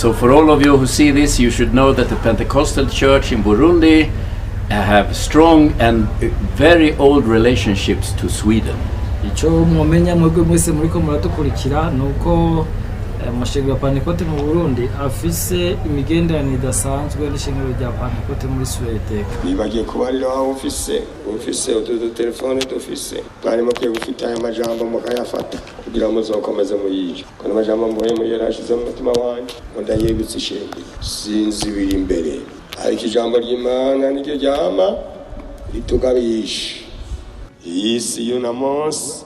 So for all of you who see this, you should know that the Pentecostal Church in Burundi have strong and very old relationships to Sweden. Icyo mwomenya mwebwe mwese muriko muradukurikira ni uko amashengero ya Pantekote mu Burundi afise imigenderanire idasanzwe n'ishengero rya Pantekote muri Suwede. Nibagiye kubarira waba ufise utu dutelefone dufise, mwari mukwiye gufita aya majambo mukayafata kugira ngo muzokomeze muyije ko n'amajambo mvuye muri yarashize mu mutima wanje ngo ndayibutse ishengero. Sinzi ibiri imbere, ariko ijambo ry'Imana niryo ryama ritugabisha. Iyi si y'uno munsi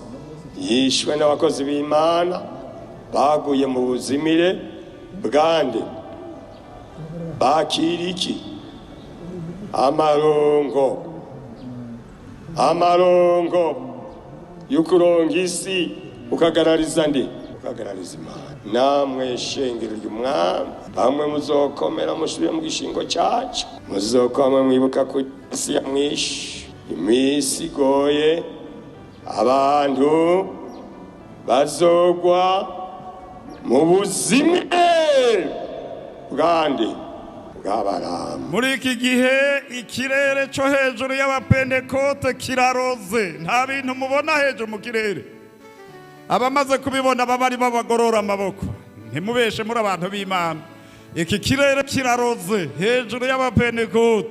yishwe n'abakozi b'Imana baguye mu buzimire bwande bakira iki amarongo y'ukuronga isi, ukagarariza nde? Ukagarariza Imana. Namwe shengero ry'Umwami, bamwe muzokomera musubire mu gishingo cyacu, muzokwamwe mwibuka ku isi ya mwishi iminsi igoye, abantu bazogwa mu buzimire bwande bw'Abaramu. Muri iki gihe ikirere cyo hejuru y'Abapentekote kiraroze. Nta bintu mubona hejuru mu kirere? Abamaze kubibona baba ari babagorora amaboko. Ntimubeshe, muri abantu b'Imana. Iki kirere kiraroze hejuru y'Abapentekote.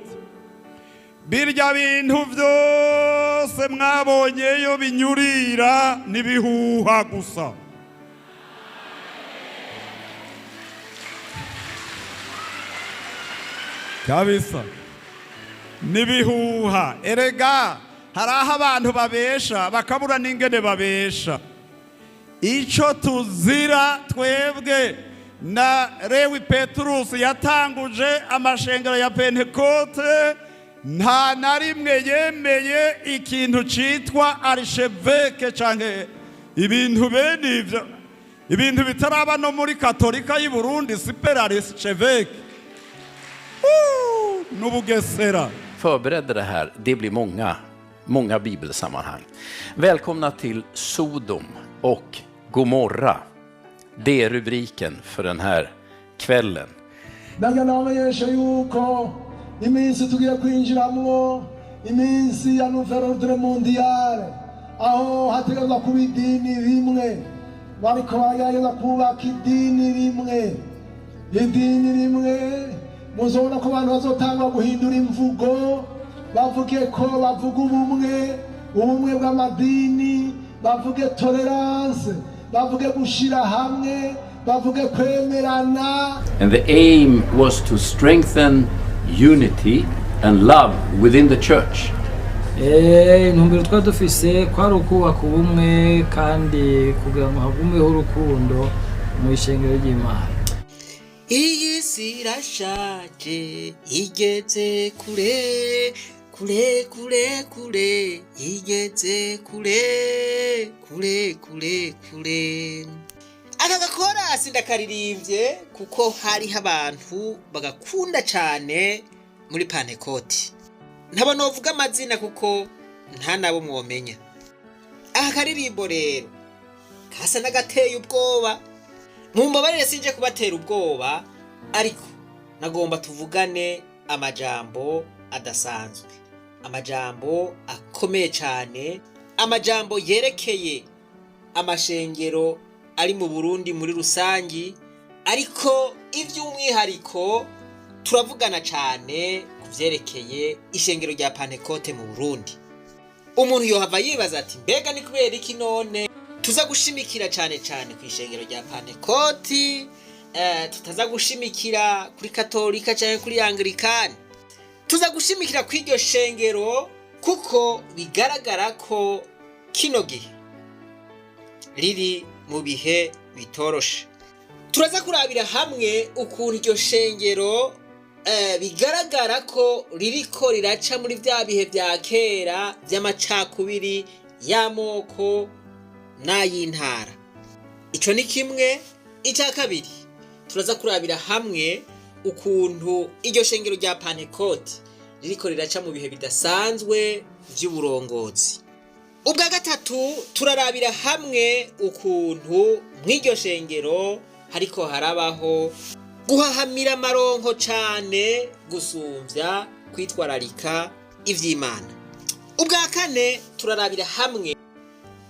Birya bintu byose mwabonyeyo binyurira n'ibihuha gusa, kabisa n'ibihuha. Erega hari aho abantu babesha bakabura n'ingene babesha. Icyo tuzira twebwe na Lewi Peturusi yatanguje amashengero ya Pentekote, nta na rimwe yemeye ikintu cyitwa archevêque canke ibintu bene ivyo, ibintu bitaraba no muri Katolika y'i Burundi. Super archevêque n'ubugesera. Förberedde det här, det blir många, många bibelsammanhang. Välkomna till Sodom och Gomorra. Det är rubriken för den här kvällen. Ndagira nabamenyesha yuko iminsi tugiye kwinjiramwo, iminsi ya nouvel ordre mondial, aho hategerezwa kuba idini rimwe. Bariko baragerageza kubaka idini rimwe, idini rimwe. Muzobona ko abantu bazotangura guhindura imvugo, bavuge ko bavuga ubumwe, ubumwe bw'amadini, bavuge tolérance, bavuge gushira hamwe, bavuge kwemerana. And the aim was to strengthen unity and love within the church. Intumbero twari dufise kwari ukubaka ubumwe kandi kugira ngo hagumeho urukundo mu ishengero ry'Imana. Iyi si irashaje, igeze kure kure kure kure, igeze kure kure kure kure. Aka gakorasi ndakaririmbye kuko hariho abantu bagakunda cane muri Pantekoti. Ntabo novuga amazina kuko nta nabo mwomenya. Aka karirimbo rero kasa n'agateye ubwoba. Mumbabarire, sinje kubatera ubwoba, ariko nagomba tuvugane amajambo adasanzwe, amajambo akomeye cyane, amajambo yerekeye amashengero ari mu Burundi muri rusangi, ariko iby'umwihariko turavugana cyane ku byerekeye ishengero rya Pantekote mu Burundi. Umuntu yohava yibaza ati: "Mbega ni kubera iki none tuza gushimikira cyane cyane ku ishengero rya Pantekoti, tutaza gushimikira kuri Katolika cyangwa kuri Anglikani?" Tuza gushimikira ku iryo shengero kuko bigaragara ko kino gihe riri mu bihe bitoroshe. Turaza kurabira hamwe ukuntu iryo shengero bigaragara ko ririko riraca muri bya bihe bya kera by'amacakubiri y'amoko n'ay'intara. Ico ni kimwe. Icya kabiri, turaza kurabira hamwe ukuntu iryo shengero rya Pantekoti ririko riraca mu bihe bidasanzwe vy'uburongozi. Ubwa gatatu, turarabira hamwe ukuntu mw'iryo shengero hariko harabaho Guhahamira amaronko cane gusumvya kwitwararika ivy'Imana. Ubwa kane, turarabira hamwe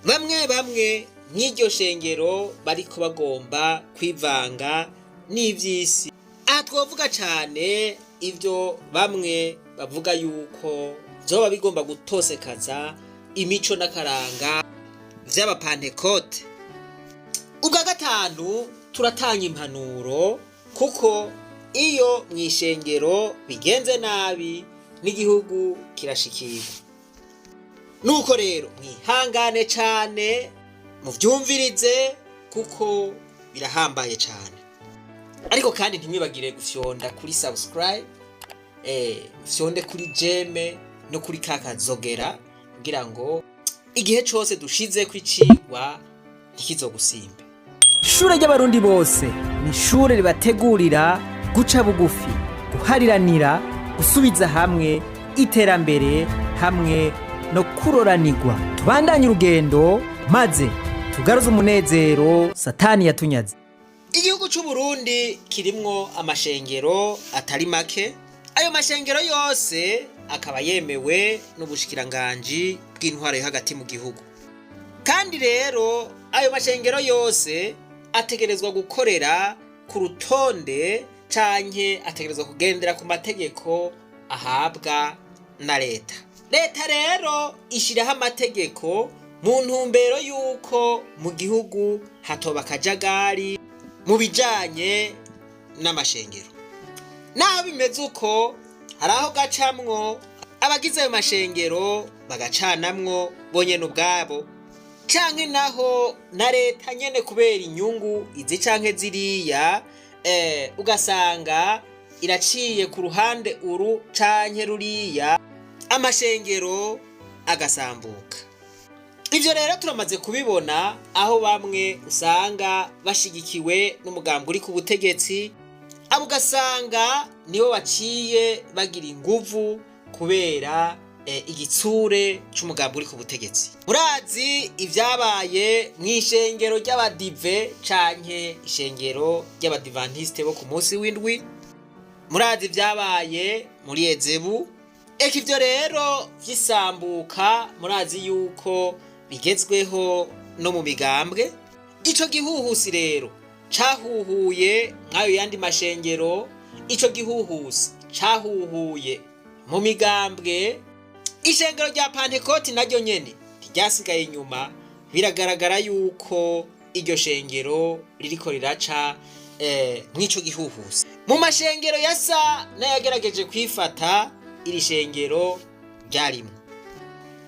bamwe bamwe mw'iryo shengero bariko bagomba kwivanga n'ivy'isi. Aha twovuga cane ivyo bamwe bavuga yuko vyoba bigomba gutosekaza imico n'akaranga vy'Abapantekote. Ubwa gatanu, turatanga impanuro, kuko iyo mw'ishengero bigenze nabi n'igihugu kirashikirwa. Nuko rero mwihangane cane muvyumvirize, kuko birahambaye cane. Ariko kandi ntimwibagire gufyonda kuri subscribe, mufyonde kuri j'aime no kuri kakazogera, kugira ngo igihe cose dushize kw'icigwa ntikizogusimbe. Ishure ry'Abarundi bose ni ishure ribategurira guca bugufi, guhariranira, gusubiza hamwe, iterambere hamwe no kuroranirwa. Tubandanye urugendo maze tugaruze umunezero Satani yatunyaze. Igihugu c'u Burundi kirimwo amashengero atari make. Ayo mashengero yose akaba yemewe n'ubushikiranganji bw'intwaro yo hagati mu gihugu. Kandi rero ayo mashengero yose ategerezwa gukorera ku rutonde canke ategerezwa kugendera ku mategeko ahabwa na leta. Leta rero ishiraho amategeko mu ntumbero y'uko mu gihugu hatoba akajagari mu bijanye n'amashengero. Naho bimeze uko, hari aho gacamwo abagize ayo mashengero bagacanamwo bonyene ubwabo, canke naho na leta nyene kubera inyungu izi canke ziriya, ugasanga iraciye ku ruhande uru canke ruriya, amashengero agasambuka. Ivyo rero turamaze kubibona, aho bamwe usanga bashigikiwe n'umugambi uri ku butegetsi, abo ugasanga nibo baciye bagira inguvu kubera igitsure c'umugambi uri ku butegetsi. Murazi ivyabaye mw'ishengero ry'Abadive canke ishengero ry'Abadivantiste bo ku munsi w'indwi. Murazi ivyabaye muri Ezebu. Eka ivyo rero vy'isambuka murazi yuko bigezweho no mu migambwe. Ico gihuhusi rero cahuhuye nk'ayo yandi mashengero, ico gihuhusi cahuhuye mu migambwe. Ishengero rya Pantekoti naryo nyene ntiryasigaye inyuma. Biragaragara yuko iryo shengero ririko riraca mw'ico gihuhusi. Mu mashengero yasa n'ayagerageje kwifata, iri shengero ryarimwo.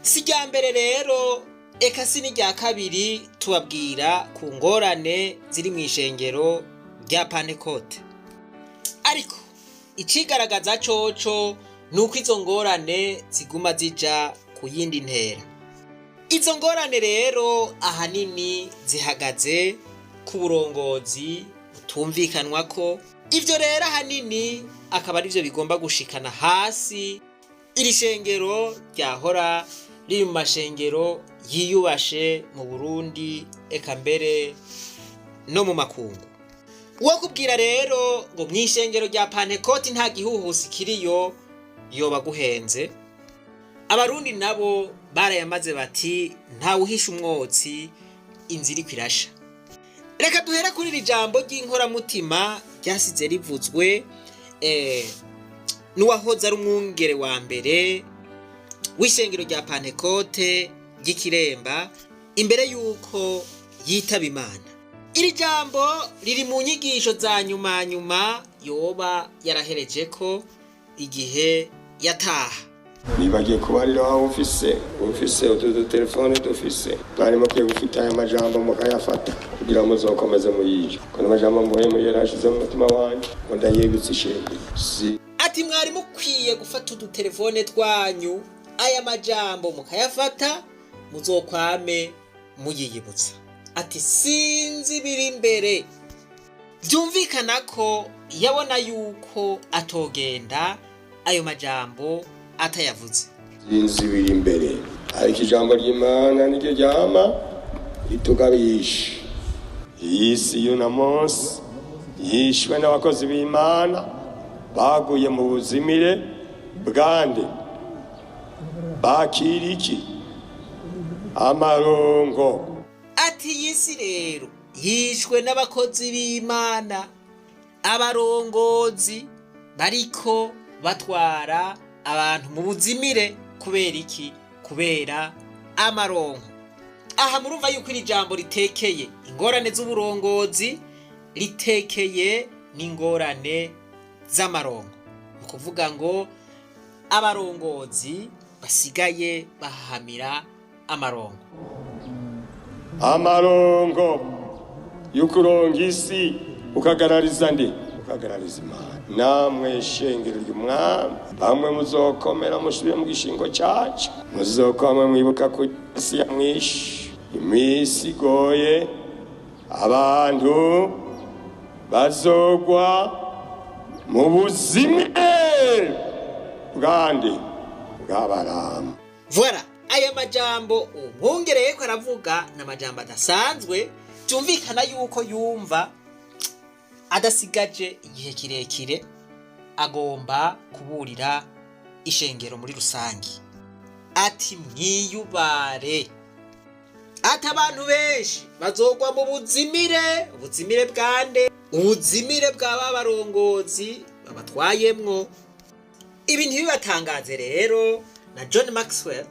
Si irya mbere rero, eka si n'irya kabiri tubabwira ku ngorane ziri mu ishengero rya Pantekote. Ariko icigaragaza coco ni uko izo ngorane ziguma zija ku yindi ntera. Izo ngorane rero ahanini zihagaze ku burongozi butumvikanwa ko. Ivyo rero ahanini akaba arivyo bigomba gushikana hasi iri shengero ryahora riri mu mashengero yiyubashe mu Burundi, eka mbere no mu makungu. Uwo kubwira rero ngo mw'ishengero rya Pantekoti nta gihuhusi kiriyo, yoba guhenze. Abarundi nabo barayamaze bati: "Ntawuhisha umwotsi inzira iriko irasha." Reka duhere kuri iri jambo ry'inkoramutima ryasize rivuzwe n'uwahoze ari umwungere wa mbere w'ishengero rya Pantekote ry'Ikiremba imbere y'uko yitaba Imana. Iri jambo riri mu nyigisho za nyuma nyuma yoba yarahereje ko igihe yataha. Nibagiye kubarira waba ufise utu dutelefone dufise, mwari mukwiye gufita aya majambo mukayafata kugira muzokomeze muyige, ko n'amajambo mvuye yarashize mu mutima wanje ngo ndayibutse ishengero si. Ati: "Mwari mukwiye gufata udutelefone twanyu, aya majambo mukayafata, muzokwame muyiyibutsa." Ati: "Sinzi biri imbere." Byumvikana ko yabona yuko atogenda ayo majambo atayavuze. Sinzi biri imbere, ariko ijambo ry'Imana niryo ryama ritugabisha iyi si y'uno munsi. Yishwe n'abakozi b'Imana baguye mu buzimire bwande? Bakira iki? Amarongo. Ati iyi si rero yishwe n'abakozi b'Imana, abarongozi bariko batwara abantu mu buzimire. Kubera iki? Kubera amaronko. Aha murumva yuko iri jambo ritekeye ingorane z'uburongozi, ritekeye n'ingorane z'amaronko. Ni ukuvuga ngo abarongozi basigaye bahahamira amaronko. Amarongo y'ukuronga isi, ukagarariza nde? Ukagarariza Imana. Namwe shengero ry'Umwami, bamwe muzokomera musubire mu gishingo cyacu, muzokwamwe mwibuka ku isi ya mwishi iminsi igoye, abantu bazogwa mu buzimire bwande? Bw'Abaramu. Voilà, aya majambo umwongereye ko aravuga ni amajambo adasanzwe. Byumvikana yuko yumva adasigaje igihe kirekire, agomba kuburira ishengero muri rusange. Ati mwiyubare, ati abantu benshi bazogwa mu buzimire. Ubuzimire bwande? Ubuzimire bw'aba barongozi babatwayemwo. Ibi ntibibatangaze rero, na John Maxwell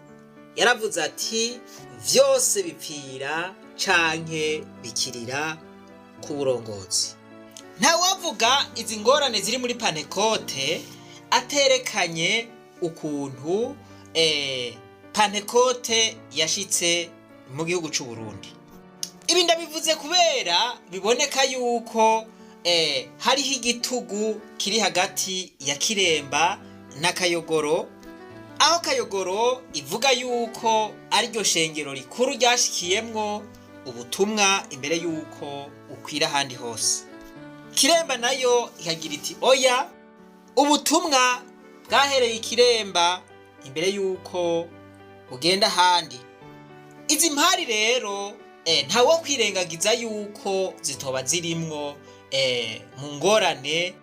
yaravuze ati vyose bipfira canke bikirira ku burongozi. Ntawavuga izi ngorane ziri muri Pantekote aterekanye ukuntu Pantekote yashitse mu gihugu c'u Burundi. Ibi ndabivuze kubera biboneka yuko hariho igitugu kiri hagati ya Kiremba na Kayogoro, aho Kayogoro ivuga yuko ariryo shengero rikuru ryashikiyemwo ubutumwa imbere yuko ukwira ahandi hose. Kiremba nayo ikagira iti oya, ubutumwa bwahereye Ikiremba imbere yuko bugenda ahandi. Izi mpari rero ntawo kwirengagiza yuko zitoba zirimwo mu ngorane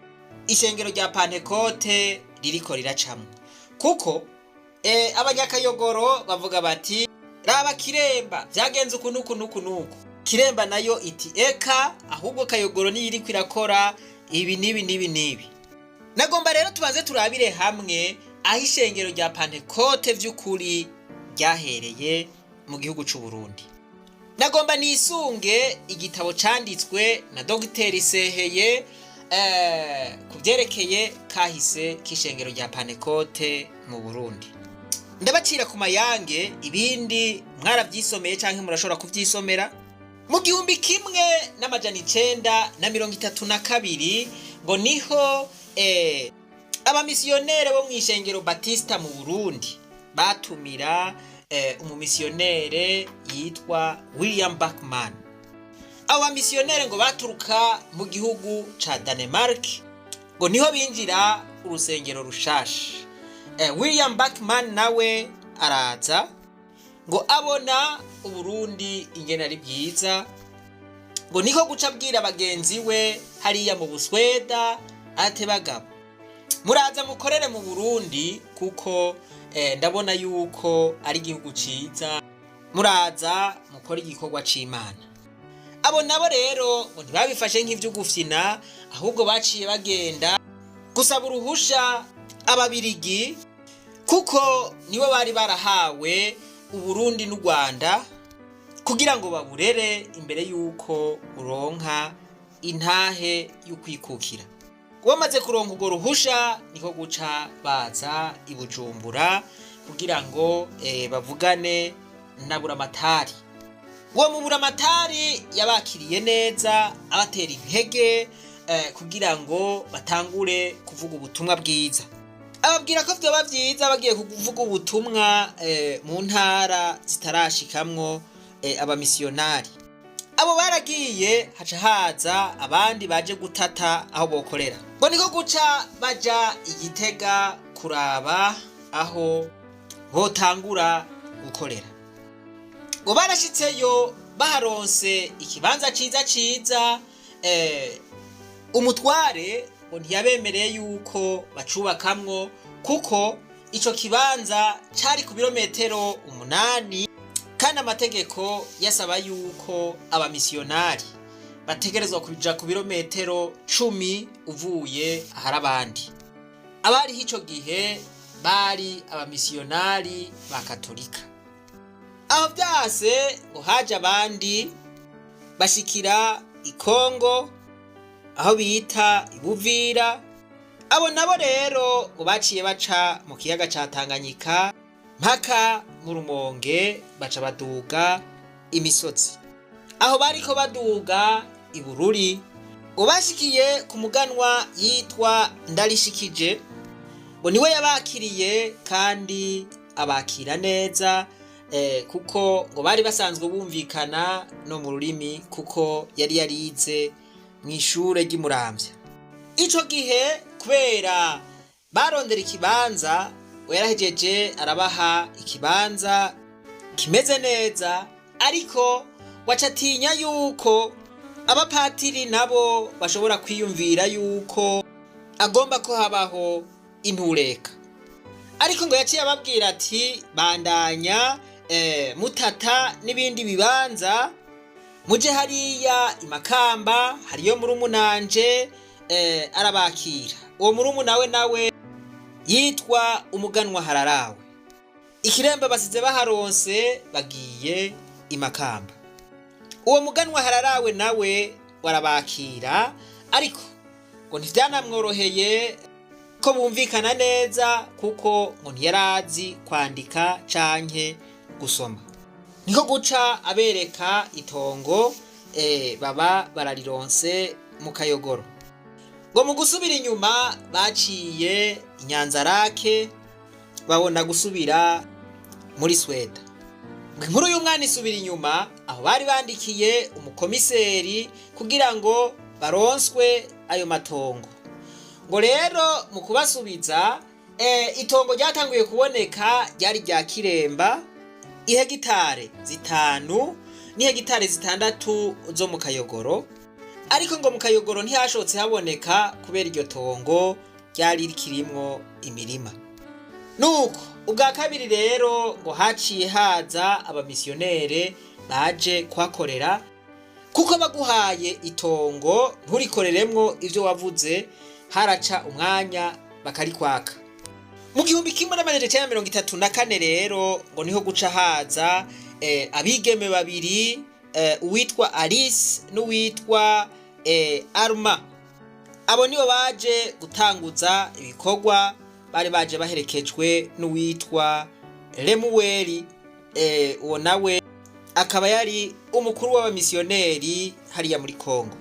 ishengero rya Pantekote ririko riracamwo, kuko abanyakayogoro bavuga bati raba Kiremba vyagenze uku nuku nuku nuku. Kiremba nayo iti eka, ahubwo Kayogoro niyo iriko irakora ibi n'ibi n'ibi n'ibi. Nagomba rero tubanze turabire hamwe aho ishengero rya Pantekote vy'ukuri ryahereye mu gihugu c'u Burundi. Nagomba nisunge igitabo canditswe na Dogiteri Seheye ku vyerekeye kahise k'ishengero rya Pantekote mu Burundi. Ndabacira ku mayange, ibindi mwaravyisomeye canke murashobora kuvyisomera. Mu 1932 ngo niho abamisiyonere bo mw'ishengero Batista mu Burundi batumira umumisiyonere yitwa William Bachman. Abo bamisiyonere ngo baturuka mu gihugu ca Danemark, ngo niho binjira urusengero rushasha. William Bachman nawe araza, ngo abona Uburundi ingene ari bwiza, ngo niko guca abwira bagenzi we hariya mu Busweda ate bagabo, muraza mukorere mu Burundi, kuko ndabona yuko ari igihugu ciza, muraza mukore igikorwa c'Imana. Abo nabo rero ngo ntibabifashe nk'ivy'ugufyina, ahubwo baciye bagenda gusaba uruhusha Ababirigi, kuko nibo bari barahawe Uburundi n'u Rwanda kugira ngo baburere imbere y'uko uronka intahe y'ukwikukira. Bamaze kuronka urwo ruhusha, niko guca baza i Bujumbura kugira ngo bavugane na Buramatari. Uwo mu Buramatari yabakiriye neza, abatera intege kugira ngo batangure kuvuga ubutumwa bwiza. Ababwira ko vyoba vyiza bagiye kuvuga ubutumwa mu ntara zitarashikamwo abamisiyonari. Abo baragiye, haca haza abandi baje gutata aho bokorera. Ngo niko guca baja Igitega kuraba aho botangura gukorera. Ngo barashitseyo, baharonse ikibanza ciza ciza. Umutware ngo ntiyabemereye yuko bacubakamwo, kuko ico kibanza cari ku birometero 8, kandi amategeko yasaba yuko abamisiyonari bategerezwa kuja ku birometero 10 uvuye ahari abandi. Abariho ico gihe bari abamisiyonari ba Katolika. Aho vyase, ngo haje abandi bashikira Ikongo, aho bita Ibuvira. Abo nabo rero ngo baciye baca mu kiyaga ca Tanganyika mpaka mu Rumonge, baca baduga imisozi. Aho bariko baduga Ibururi, ngo bashikiye ku muganwa yitwa Ndarishikije. Ngo niwe yabakiriye kandi abakira neza, kuko ngo bari basanzwe bumvikana no mu rurimi, kuko yari yarize mu ishure ry'Imuramvya. Ico gihe kubera barondera ikibanza, ngo yarahejeje arabaha ikibanza kimeze neza, ariko wacatinya yuko abapatiri nabo bashobora kwiyumvira yuko agomba ko habaho intureka. Ariko ngo yaciye ababwira ati: "Bandanya mutata n'ibindi bibanza, muje hariya Imakamba hariyo murumunanje." Arabakira. Uwo murumuna we nawe yitwa umuganwa Hararawe. Ikiremba basize baharonse, bagiye Imakamba. Uwo muganwa Hararawe nawe warabakira, ariko ngo ntivyanamworoheye ko bumvikana neza, kuko ngo ntiyarazi kwandika canke gusoma. Niko guca abereka itongo, baba bararironse mu Kayogoro. Ngo mu gusubira inyuma baciye Inyanzarake, babona gusubira muri Sweda. Ngo inkuru y'umwana isubira inyuma aho bari bandikiye umukomiseri kugira ngo baronswe ayo matongo. Ngo rero mu kubasubiza, itongo ryatanguye kuboneka ryari rya Kiremba, ihegitare 5 n'ihegitare 6 zo mu Kayogoro. Ariko ngo mu Kayogoro ntihashotse haboneka kubera iryo tongo ryari rikirimwo imirima. Nuko ubwa kabiri rero ngo haciye haza abamisiyonere baje kuhakorera, kuko baguhaye itongo nturikoreremwo ivyo wavuze, haraca umwanya bakarikwaka. Mu 1934 rero ngo niho guca haza abigeme babiri, uwitwa Alice n'uwitwa Arma. Abo nibo baje gutanguza ibikorwa, bari baje baherekejwe n'uwitwa Lemuweli. Uwo nawe akaba yari umukuru w'abamisiyoneri hariya muri Kongo.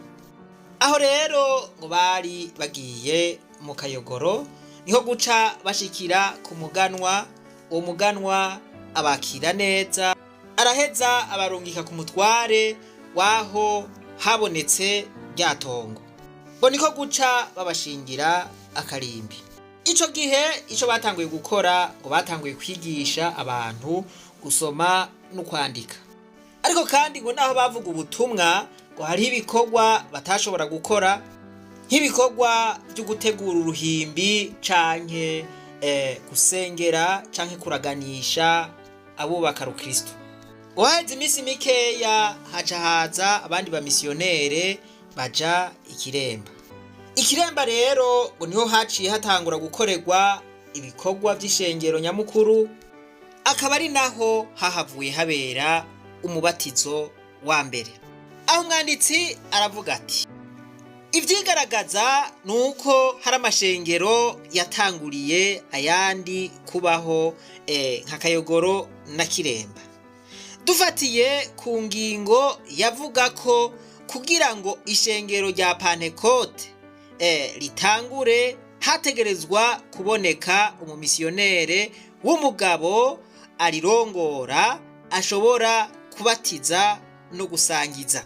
Aho rero ngo bari bagiye mu Kayogoro, niho guca bashikira ku muganwa. Uwo muganwa abakira neza, araheza abarungika ku mutware w'aho habonetse rya tongo. Ngo niko guca babashingira akarimbi. Ico gihe ico batanguye gukora, ngo batanguye kwigisha abantu gusoma no kwandika. Ariko kandi ngo naho bavuga ubutumwa, ngo hariho ibikorwa batashobora gukora, nk'ibikorwa byo gutegura uruhimbi canke gusengera canke kuraganisha abubaka rukristo. Ngo haheze iminsi mikeya haca haza abandi bamisiyonere baja Ikiremba. Ikiremba rero ngo niho haciye hatangura gukorerwa ibikorwa vy'ishengero nyamukuru, akaba ari naho hahavuye habera umubatizo wa mbere. Aho umwanditsi aravuga ati: "Ivyigaragaza ni uko hari amashengero yatanguriye ayandi kubaho, nka Kayogoro na Kiremba. Dufatiye ku ngingo yavuga ko kugira ngo ishengero rya Pantekote ritangure hategerezwa kuboneka umumisiyonere w'umugabo arirongora, ashobora kubatiza no gusangiza,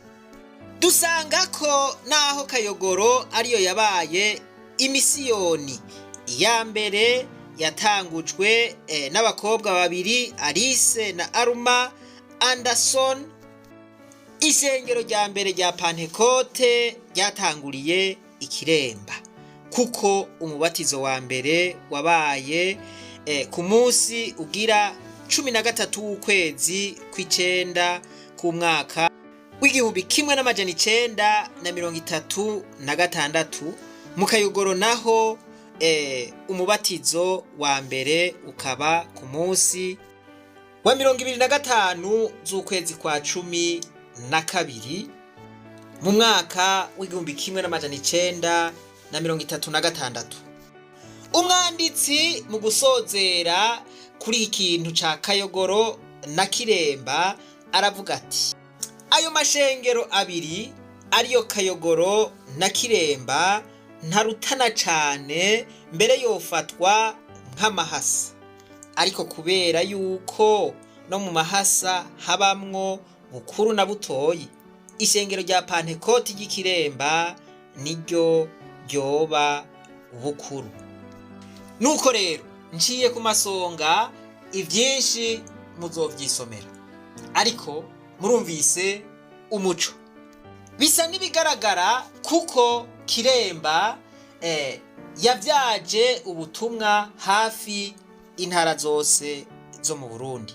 dusanga ko naho Kayogoro ariyo yabaye imisiyoni iya mbere yatangujwe n'abakobwa babiri, Alice na Aruma Anderson, ishengero rya mbere rya Pantekote ryatanguriye Ikiremba, kuko umubatizo wa mbere wabaye ku munsi ugira 13 w'ukwezi kw'icenda k'umwaka w'1936. Mu Kayogoro naho umubatizo wa mbere ukaba ku munsi wa 25 z'ukwezi kwa 12 mu mwaka w'1936. Umwanditsi mu gusozera kuri ikintu ca Kayogoro na Kiremba aravuga ati: "Ayo mashengero abiri, ariyo Kayogoro na Kiremba, ntarutana cane, mbere yofatwa nk'amahasa. Ariko kubera yuko no mu mahasa habamwo bukuru na butoyi, ishengero rya Pantekoti ry'Ikiremba niryo ryoba bukuru." Nuko rero nciye ku masonga, ibyinshi muzovyisomera, ariko murumvise umuco bisa n'ibigaragara, kuko Kiremba yabyaje ubutumwa hafi intara zose zo mu Burundi.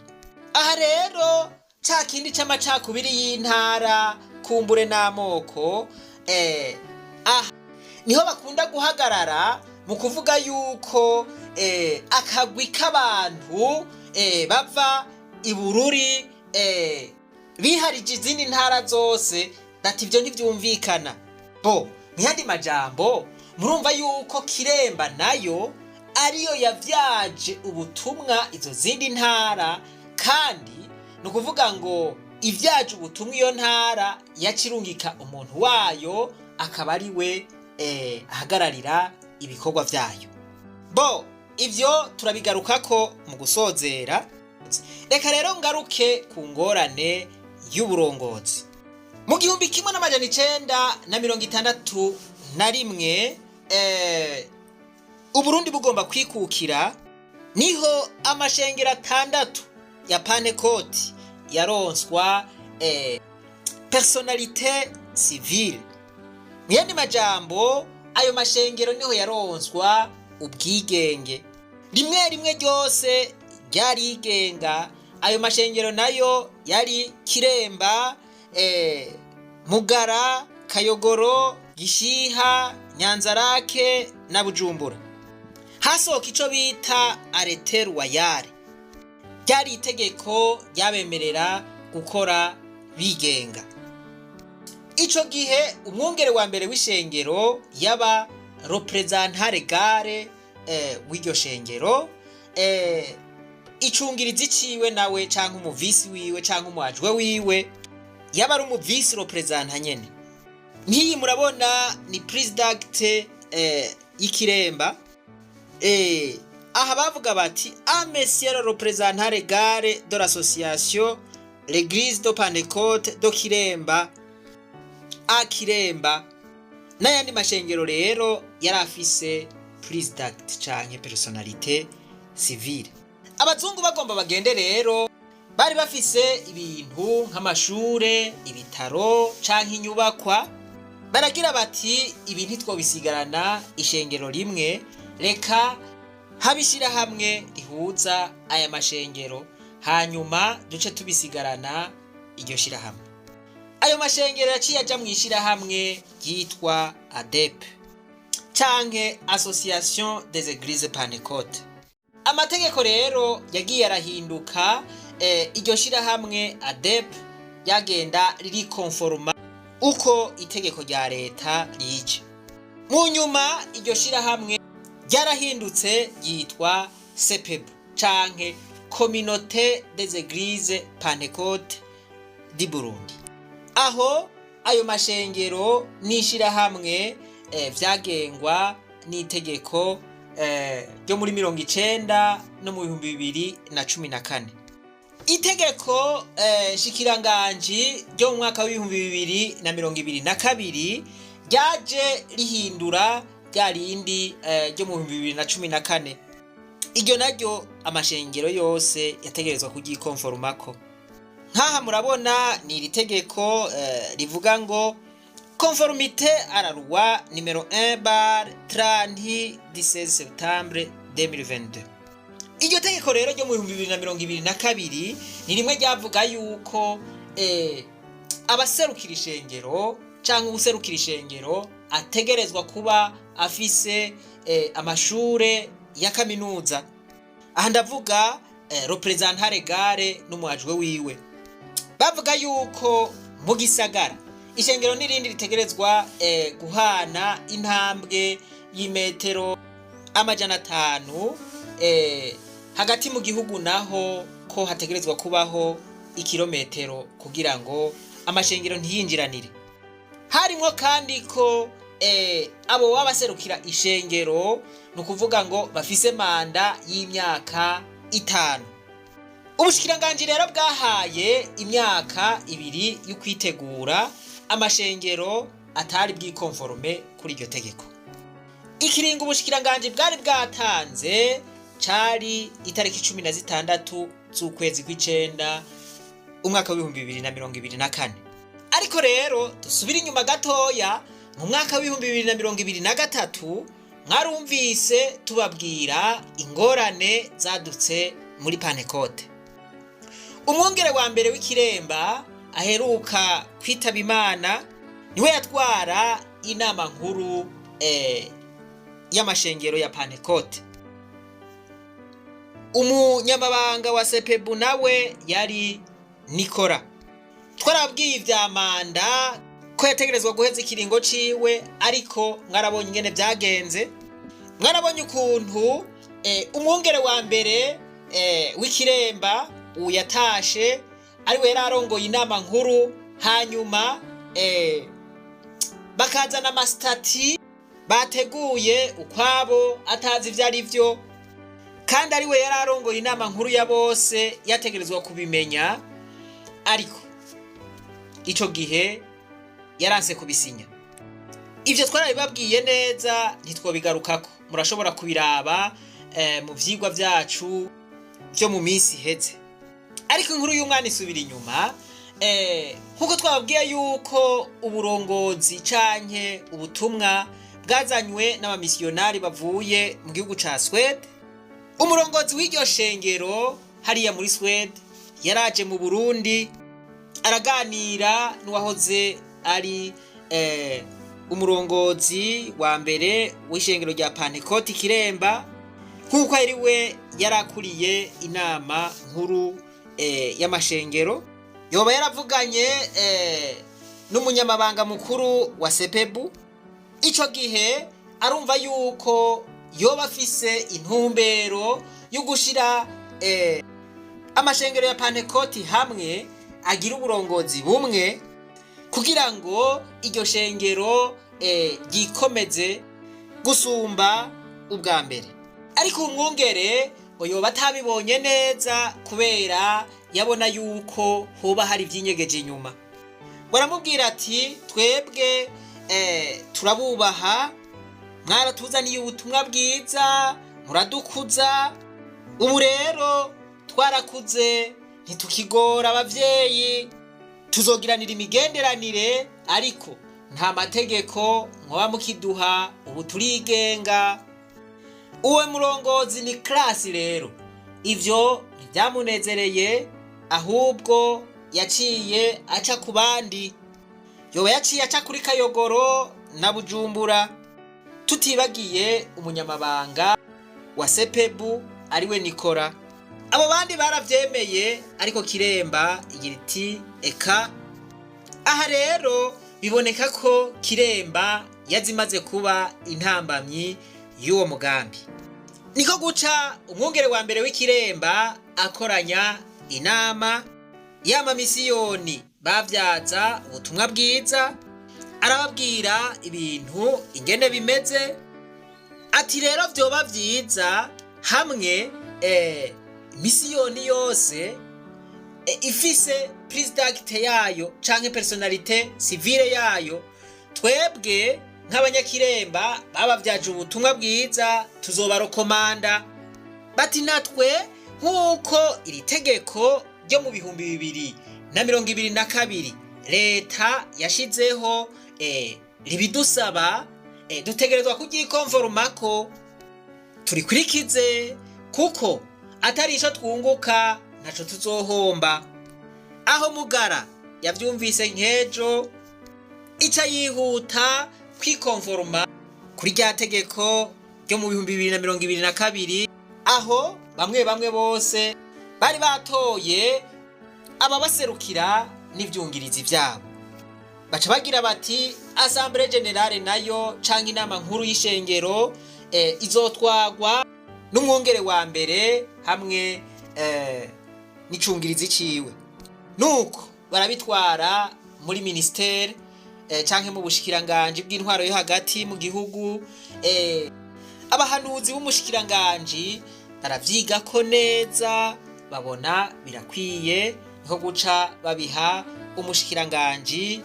Aha rero ca kindi c'amacakubiri y'intara kumbure n'amoko, aha niho bakunda guhagarara mu kuvuga yuko akagwi k'abantu bava i Bururi biharije izindi ntara zose, bati ibyo ntibyumvikana. Bo mu yandi majambo, murumva yuko Kiremba nayo ariyo yavyaje ubutumwa izo zindi ntara, kandi ni ukuvuga ngo ivyaje ubutumwa iyo ntara yacirungika umuntu wayo akaba ari we ahagararira ibikorwa vyayo. Bo ivyo turabigarukako mu gusozera. Reka rero ngaruke ku ngorane y'uburongozi. Mu 1961, Uburundi bugomba kwikukira, niho amashengero atandatu ya Pantekoti yaronswa personnalité civile. Mu yandi majambo, ayo mashengero niho yaronswa ubwigenge. Rimwe rimwe ryose ryarigenga. Ayo mashengero nayo yari Kiremba, Mugara, Kayogoro, Gishiha, Nyanzarake na Bujumbura. Hasohoka ico bita arrêté royal, ryari itegeko ryabemerera gukora bigenga. Ico gihe umwungere wa mbere w'ishengero yaba représentant légal w'iryo shengero, icungirizi ciwe nawe canke umuvisi wiwe canke umwajwe wiwe yaba ari umuvisi représentant nyene. Nk'iyi murabona ni prise d'acte y'Ikiremba. Aha bavuga bati: "À monsieur le représentant légal de l'association l'église de Pentecôte de Kiremba à Kiremba." N'ayandi mashengero rero yari afise prise d'acte canke personnalité civile. Abazungu bagomba bagende rero, bari bafise ibintu nk'amashure, ibitaro canke inyubakwa. Baragira bati: "Ibi ntitwobisigarana ishengero rimwe, reka habe ishirahamwe rihuza aya mashengero, hanyuma duce tubisigarana iryo shirahamwe." Ayo mashengero yaciye aja mu ishirahamwe ryitwa ADEP canke Association des Églises Pentecôte. Amategeko rero yagiye arahinduka, iryo shirahamwe ADEP ryagenda ririkonforoma uko itegeko rya leta rije. Mu nyuma iryo shirahamwe ryarahindutse ryitwa CEPEB canke Communauté des Églises Pentecôte du Burundi. Aho ayo mashengero n'ishirahamwe vyagengwa n'itegeko ryo muri 90 no mu 2014. Itegeko nshikiranganji ryo mu mwaka w'2022 ryaje rihindura rya rindi ryo mu 2014. Iryo naryo amashengero yose yategerezwa kuryikonforomako. Nk'aha murabona ni iri tegeko rivuga ngo Conformité à la loi numéro 1 barre 30 du 16 septembre 2022. Iryo tegeko rero ryo mu 2022 ni rimwe ryavuga yuko abaserukira ishengero cyangwa uwuserukira ishengero ategerezwa kuba afise amashure ya kaminuza. Aha ndavuga représentant légal n'umu adjoint wiwe. Bavuga yuko mu gisagara ishengero n'irindi ritegerezwa guhana intambwe y'imetero 500, hagati mu gihugu naho ko hategerezwa kubaho ikirometero kugira ngo amashengero ntiyinjiranire. Harimwo kandi ko abo baba baserukira ishengero, ni ukuvuga ngo bafise manda y'imyaka 5. Ubushikiranganji rero bwahaye imyaka 2 yo kwitegura amashengero atari bwikonforme kuri iryo tegeko. Ikiringo ubushikiranganji bwari bwatanze cari itariki 16 z'ukwezi kw'icenda umwaka w'2024. Ariko rero dusubire inyuma gatoya, mu mwaka w'2023 mwarumvise tubabwira ingorane zadutse muri Pantekote. Umwungere wa mbere w'Ikiremba aheruka kwitaba Imana niwe yatwara inama nkuru y'amashengero ya Pantekote. Umunyamabanga wa Sepebu nawe yari Nikora. Twarabwiye ivya manda ko yategerezwa guheza ikiringo ciwe, ariko mwarabonye ingene vyagenze. Mwarabonye ukuntu umwungere wa mbere w'Ikiremba uyatashe ariwe yari arongoye inama nkuru, hanyuma bakazana ama statuts bateguye ukwabo atazi ivyo ari vyo, kandi ariwe yari arongoye inama nkuru ya bose, yategerezwa kubimenya, ariko ico gihe yaranse kubisinya. Ivyo twarabibabwiye neza, ntitwobigarukako, murashobora kubiraba mu vyigwa vyacu vyo mu minsi iheze. Ariko inkuru y'umwana isubira inyuma. Nkuko twababwiye yuko uburongozi canke ubutumwa bwazanywe n'abamisiyonari bavuye mu gihugu ca Swede, umurongozi w'iryo shengero hariya muri Swede yaraje mu Burundi, araganira n'uwahoze ari umurongozi wa mbere w'ishengero rya Pantekoti Kiremba, nk'uko ari we yarakuriye inama nkuru y'amashengero. Yoba yaravuganye n'umunyamabanga mukuru wa Sepebu. Ico gihe arumva yuko yoba afise intumbero yo gushira amashengero ya Pantekoti hamwe, agira uburongozi bumwe, kugira ngo iryo shengero ryikomeze gusumba ubwa mbere. Ariko umwungere ngo yoba atabibonye neza, kubera yabona yuko hoba hari ivyinyegeje inyuma. Baramubwira ati: "Twebwe turabubaha, mwaratuzaniye ubutumwa bwiza, muradukuza, ubu rero twarakuze, ntitukigora abavyeyi, tuzogiranira imigenderanire, ariko nta mategeko mwoba mukiduha, ubu turigenga." Uwo murongozi ni Classe rero ivyo ntibyamunezereye, ahubwo yaciye aca ku bandi, yoba yaciye aca kuri Kayogoro na Bujumbura, tutibagiye umunyamabanga wa Sepebu ariwe Nikora. Abo bandi baravyemeye, ariko Kiremba igira iti: "Eka." Aha rero biboneka ko Kiremba yazimaze kuba intambamyi y'uwo mugambi. Niko guca umwungere wa mbere w'Ikiremba akoranya inama y'amamisiyoni bavyaza ubutumwa bwiza, arababwira ibintu ingene bimeze, ati: "Rero vyoba vyiza hamwe misiyoni yose ifise prise d'acte yayo canke personnalité civile yayo. Twebwe nk'abanyakiremba babavyaje ubutumwa bwiza tuzobarokomanda." Bati: "Natwe nk'uko iri tegeko ryo mu 2022 leta yashizeho." ribidusaba, dutegerezwa kuryikonforomako turikurikize, kuko atari ico twunguka ntaco tuzohomba. Aho Mugara yavyumvise nk'ejo, ica yihuta kwikonforoma kuri rya tegeko ryo mu 2022, aho bamwe bamwe bose bari batoye ababaserukira n'ivyungirizi vyabo. Baca bagira bati assemblée générale nayo canke inama nkuru y'ishengero izotwagwa n'umwungere wa mbere hamwe n'icungirizi ciwe. Nuko barabitwara muri ministere canke mu bushikiranganji bw'intwaro yo hagati mu gihugu. Abahanuzi b'umushikiranganji baravyigako neza, babona birakwiye, nko guca babiha umushikiranganji,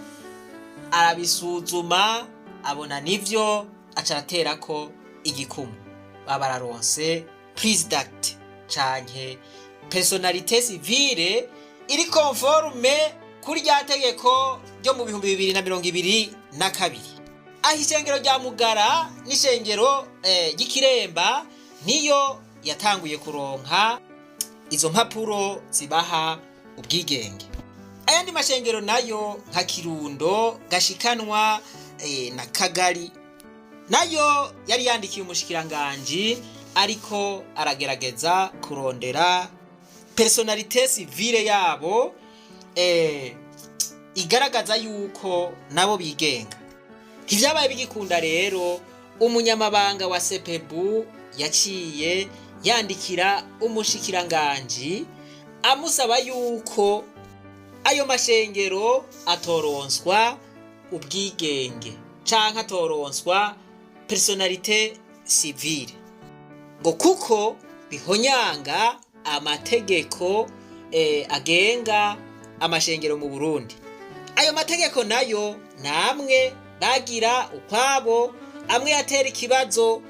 arabisuzuma abona nivyo, aca araterako igikumu. Baba bararonse prise d'acte canke personnalité civile iri conforme kuri rya tegeko ryo mu 2022. Aho ishengero rya Mugara n'ishengero ry'Ikiremba niyo yatanguye kuronka izo mpapuro zibaha ubwigenge. Ayandi mashengero nayo nka Kirundo, Gashikanwa na Kagari nayo yari yandikiye umushikiranganji, ariko aragerageza kurondera personnalité civile yabo igaragaza yuko nabo bigenga. Ntivyabaye bigikunda rero, umunyamabanga wa Sepebu yaciye yandikira umushikiranganji amusaba yuko ayo mashengero atoronswa ubwigenge canke atoronswa personnalité civile, ngo kuko bihonyanga amategeko agenga amashengero mu Burundi. Ayo mategeko nayo namwe bagira ukwabo, amwe yatera ikibazo.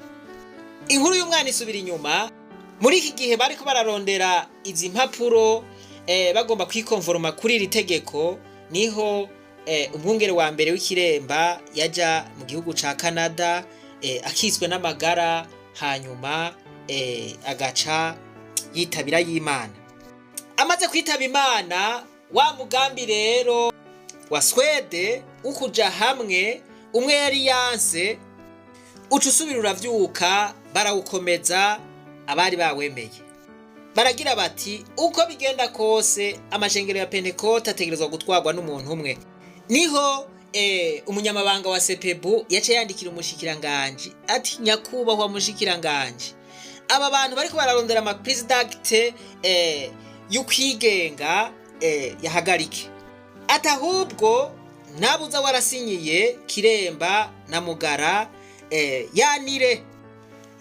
Inkuru y'umwana isubira inyuma. Muri iki gihe bariko bararondera izi mpapuro, bagomba kwikonforoma kuri iri tegeko, niho umwungere wa mbere w'Ikiremba yaja mu gihugu ca Canada, akitswe n'amagara, hanyuma agaca yitabira y'Imana. Amaze kwitaba Imana, wa mugambi rero wa Swede ukuja hamwe umwe yari yanse uca usubira uravyuka, barawukomeza. Abari bawemeye baragira bati uko bigenda kose amashengero ya Pentekote ategerezwa gutwarwa n'umuntu umwe. Niho umunyamabanga wa Sepebu yaciye yandikira umushikiranganji ati nyakubahwa mushikiranganji, aba bantu bariko bararondera ama prise d'acte y'ukwigenga yahagarike, ati ahubwo nabuza warasinyiye Kiremba na Mugara yanire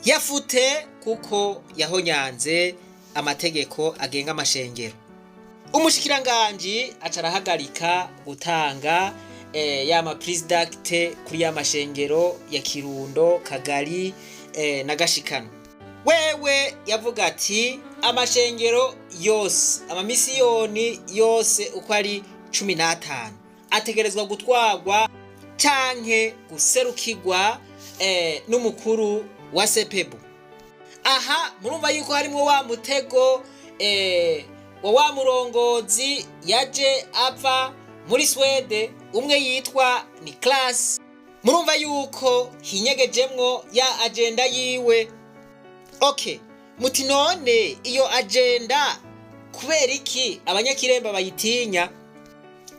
yafute, kuko yahonyanze amategeko agenga amashengero. Umushikiranganji aca arahagarika gutanga ya ma prise d'acte kuri ya mashengero ya Kirundo, Kagari na Gashikano. Wewe yavuga ati amashengero yose, amamisiyoni yose uko ari 15 ategerezwa gutwarwa canke guserukirwa n'umukuru wa Sepebu. Aha murumva yuko harimwo wa mutego wa murongozi yaje ava muri Swede, umwe yitwa Niklas. Murumva yuko hinyegejemwo ya agenda yiwe. Okay, muti none iyo agenda kubera iki abanyakiremba bayitinya?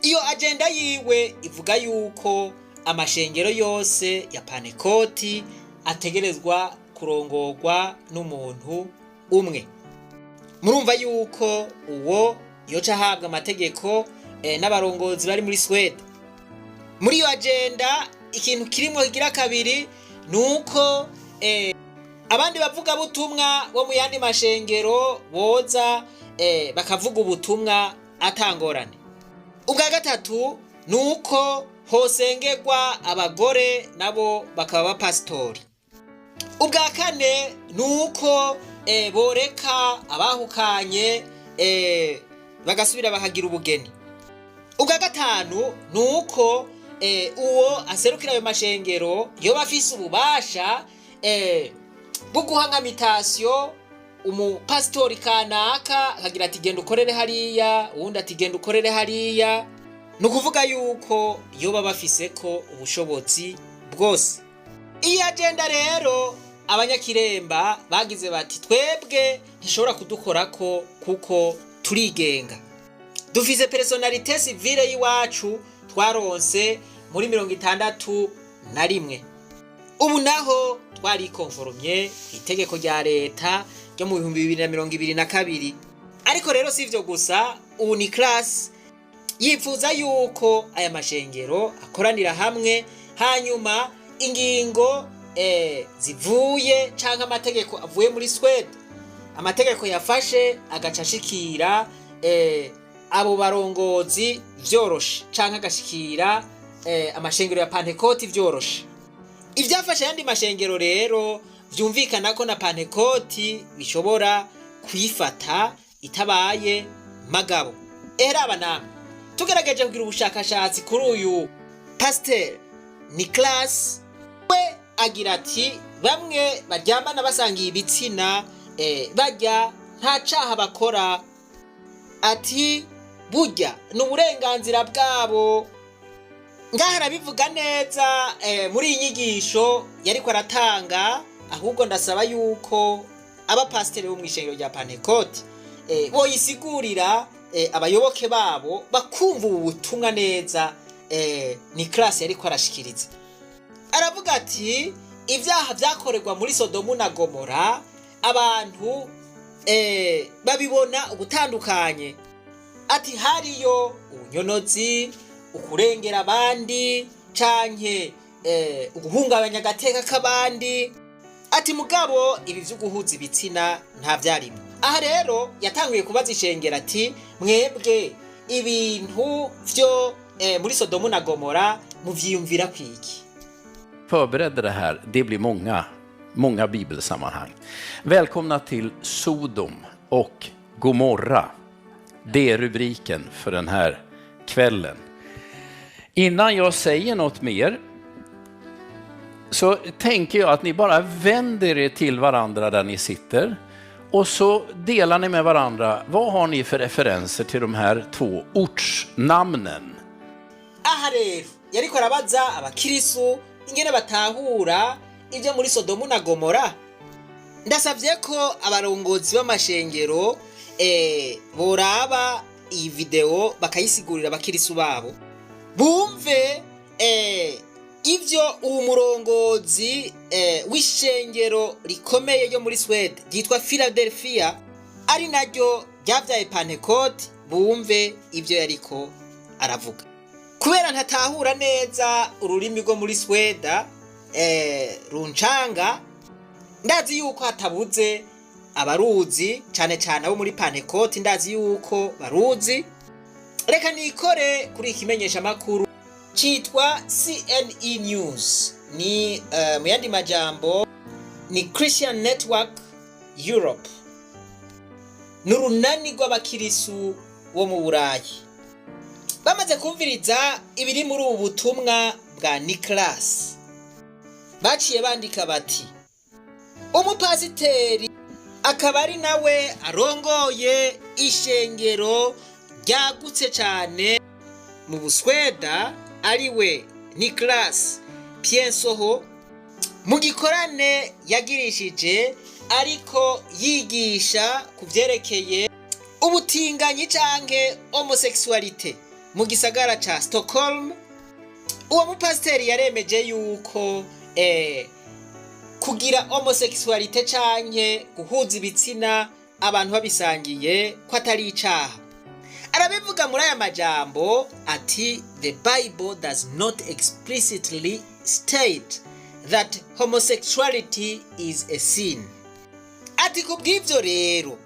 Iyo agenda yiwe ivuga yuko amashengero yose ya Pantekoti ategerezwa kurongorwa n'umuntu umwe. Murumva yuko uwo yoca ahabwa amategeko n'abarongozi bari muri Swede. Muri iyo agenda ikintu kirimo kigira kabiri nuko abandi bavuga butumwa bo mu yandi mashengero boza bakavuga ubutumwa atangorane. Ubwa gatatu nuko hosengerwa abagore nabo bakaba bapasitori. Ubwa kane nuko boreka abahukanye bagasubira bahagira ubugeni. Ubwa gatanu nuko uwo aserukira ayo mashengero yoba afise ububasha bwo guha nka mutation umupasitori kanaka, akagira ati: "Genda ukorere hariya", uwundi ati: "Genda ukorere hariya". Ni ukuvuga yuko yoba bafise ko ubushobozi bwose. Iyi agenda rero, abanyakiremba bagize bati: "Twebwe ntishobora kudukorako kuko turigenga, dufise personnalité civile y'iwacu twaronse muri 61. Ubu naho twarikonforomye ku itegeko rya leta ryo mu 2022." Ariko rero si ivyo gusa, ubu ni class yifuza yuko aya mashengero akoranira hamwe, hanyuma ingingo zivuye canke amategeko avuye muri Swede, amategeko yafashe, agaca ashikira abo barongozi vyoroshe, canke agashikira amashengero ya Pantekoti vyoroshe. Ivyafashe ayandi mashengero rero vyumvikana ko na Pantekoti bishobora kuyifata itabaye magabo. Eraba namwe, tugerageje kugira ubushakashatsi kuri uyu pasiteri Niklas, we agira ati: "Bamwe baryamana basangiye ibitsina, barya nta caha bakora", ati: "Burya ni uburenganzira bwabo". Ngaha arabivuga neza muri iyi nyigisho yariko aratanga. Ahubwo ndasaba yuko abapasiteri bo mw'ishengero rya Pantekoti boyisigurira abayoboke babo bakumva ubu butumwa neza. Ni classe yariko arashikiriza, aravuga ati: "Ibyaha vyakorerwa muri Sodomu na Gomora, abantu babibona ugutandukanye", ati: "Hariyo ubunyonozi, ukurengera abandi canke uguhungabanya agateka k'abandi", ati: "Mugabo ibi vyo guhuza ibitsina nta vyarimo". Aha rero yatanguye kubaza ishengero ati: "Mwebwe ibintu vyo muri Sodomu na Gomora muvyiyumvira kwiki?" Förberedde det här, det blir många, många bibelsammanhang. Välkomna till Sodom och Gomorra. Det är rubriken för den här kvällen. Innan jag säger något mer så tänker jag att ni bara vänder er till varandra där ni sitter och så delar ni med varandra. Vad har ni för referenser till de här två ortsnamnen? Aha rero yariko arabaza abakirisu ingene batahura ibyo muri Sodomu na Gomora. Ndasavye ko abarongozi b'amashengero boraba iyi video bakayisigurira abakirisu babo, bumve ivyo uwo murongozi w'ishengero rikomeye ryo muri Swede ryitwa Philadelphia, ari naryo ryavyaye Pantekote, bumve ivyo yariko aravuga. Kubera ntatahura neza ururimi rwo muri Sweda, runcanga, ndazi yuko hatabuze abaruzi, cane cane abo muri Pantekoti, ndazi yuko baruzi. Reka nikore kuri ikimenyesha makuru citwa CNE News, ni mu yandi majambo ni Christian Network Europe, ni urunani rw'abakirisu bo mu Burayi. Bamaze kumviriza ibiri muri ubu butumwa bwa Niklas, baciye bandika bati: "Umupasiteri akaba ari nawe arongoye ishengero ryagutse cyane mu Busweda, ariwe Niklas Piensoho, mu gikorane yagirishije ariko yigisha ku vyerekeye ubutinganyi canke homosexualité mu gisagara ca Stockholm, uwo mupasiteri yaremeje yuko kugira homosexualité canke guhuza ibitsina abantu babisangiye ko atari icaha. Arabivuga muri aya majambo ati: 'The Bible does not explicitly state that homosexuality is a sin.' Ati: 'Ku bw'ivyo rero,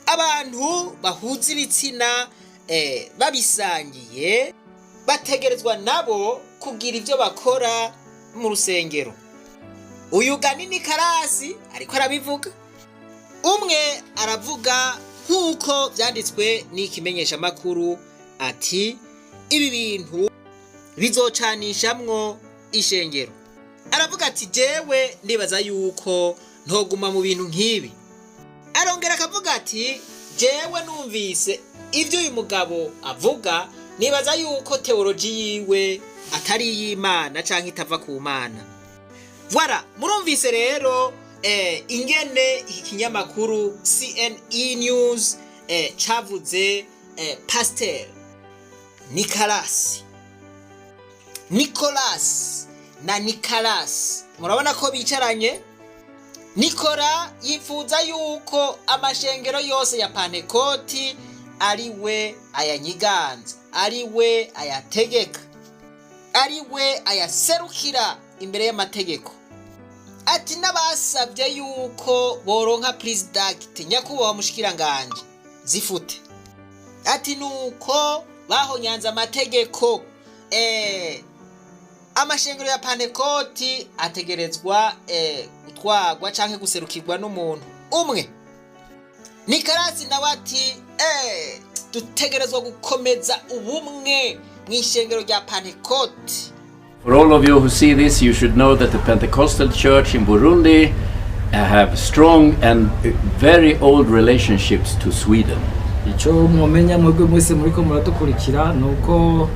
abantu bahuza ibitsina babisangiye bategerezwa nabo kugira ivyo bakora mu rusengero.'" Uyu Ganini Karasi ariko arabivuga, umwe aravuga nk'uko vyanditswe n'ikimenyeshamakuru, ati: "Ibi bintu Bizocanishamwo ishengero. Aravuga ati: "Jewe ndibaza yuko ntoguma mu bintu nk'ibi." Arongera akavuga ati: "Jewe numvise ibyo uyu mugabo avuga, nibaza yuko théologie yiwe atari iy'Imana canke itava ku Mana." Voilà, murumvise rero ingene iki kinyamakuru CNE News cavuze Pasteur Nicolas. Nicolas na Nicolas, murabona ko bicaranye. Nikora yifuza yuko amashengero yose ya Pantekoti ari we ayanyiganza, ari we ayategeka, ari we ayaserukira imbere y'amategeko. Ati n'abasabye yuko boronka prise d'acte, nyakubahwa mushikiranganje, zifute. Ati nuko bahonyanze amategeko, amashengero ya Pantekoti ategerezwa gutwarwa canke guserukirwa n'umuntu umwe. Nikarasi nawe ati: "Dutegerezwa gukomeza ubumwe mu ishengero rya Pantekoti." For all of you who see this, you should know that the Pentecostal Church in Burundi have strong and very old relationships to Sweden. Icyo mwomenya mwebwe mwese muriko muradukurikira ni uko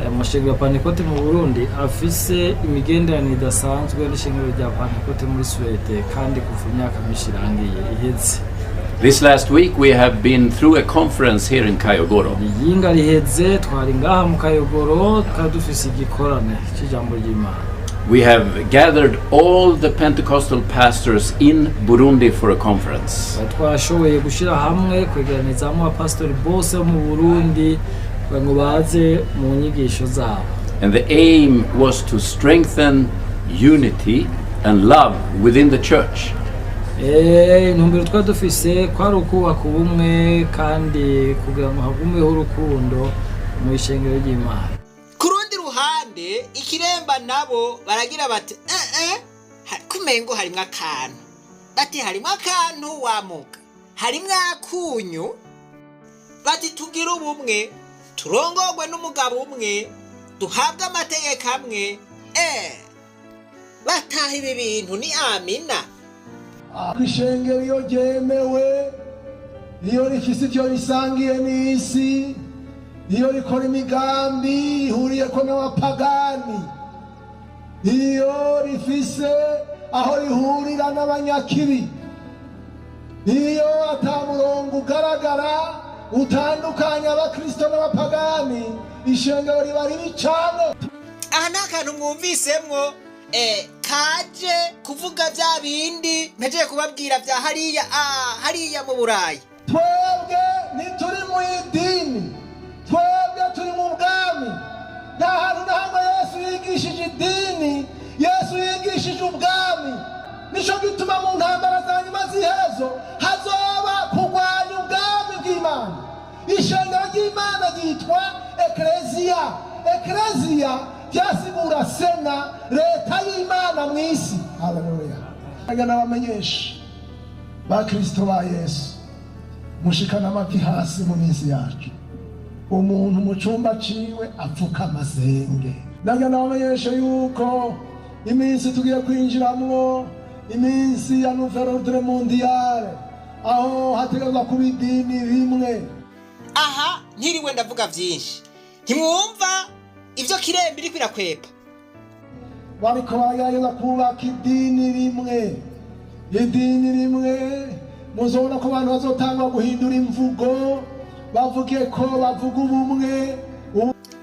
amashengero ya Pantekote mu Burundi afise imigenderanire idasanzwe n'ishengero rya Pantekote muri Suwede, kandi kuva imyaka myinshi irangiye iheze. This last week we have been through a conference here in Kayogoro. Iyinga riheze twari ngaha mu Kayogoro, twari dufise igikorane c'ijambo ry'Imana. We have gathered all the Pentecostal pastors in Burundi for a conference. Twari twashoboye gushyira hamwe, kwegeranizamo abapasitori bose bo mu Burundi kugira ngo baze mu nyigisho zabo. And the aim was to strengthen unity and love within the church. Intumbero twari dufise kwari ukubaka ubumwe kandi kugira ngo hagumeho urukundo mu ishengero ry'Imana. Ku rundi ruhande, Ikiremba nabo baragira bati: "Eh, kumengo harimwo akantu." Bati: "Harimwo akantu wamuka, harimwo akunyu." Bati: "Tugire ubumwe, turongorwe n'umugabo umwe, duhabwe amategeko amwe." Bataha ibi bintu ni amina. Ishengero iyo ryemewe, iyo rifise ivyo risangiye n'isi, iyo rikora imigambi ihuriyeko n'abapagani, iyo rifise aho rihurira n'abanyakibi, iyo ata murongo ugaragara utandukanya abakristo n'abapagani, ishengero riba ribi cane. Aha nta kantu mwumvisemwo kaje kuvuga bya bindi mpejeje kubabwira bya hariya, hariya mu Burayi. Twebwe ntituri mu idini, twebwe turi mu bwami. Nta hantu na hamwe Yesu yigishije idini, Yesu yigishije ubwami. Nico gituma mu ntambara za nyuma z'iherezo hazoba kurwanya ubwami bw'Imana. Ishengero ry'Imana ryitwa Ekereziya. Ekereziya byasigura sena, leta y'Imana mu isi. Haleluya! N'abamenyesha ba Kristo ba Yesu, mushikana amavi hasi mu minsi yacu, umuntu mu cyumba ciwe apfuka amasenge. Ndaga nabamenyesha yuko iminsi tugiye kwinjiramwo, iminsi ya nouvel ordre mondial, aho hategerezwa kuba idini rimwe. Aha ntiriwe ndavuga byinshi, ntimwumva ibyo Kiremba iri kwirakwepa. Bariko baragerageza kubaka idini rimwe, idini rimwe. Muzobona ko abantu bazotangwa guhindura imvugo, bavuge ko bavuga ubumwe.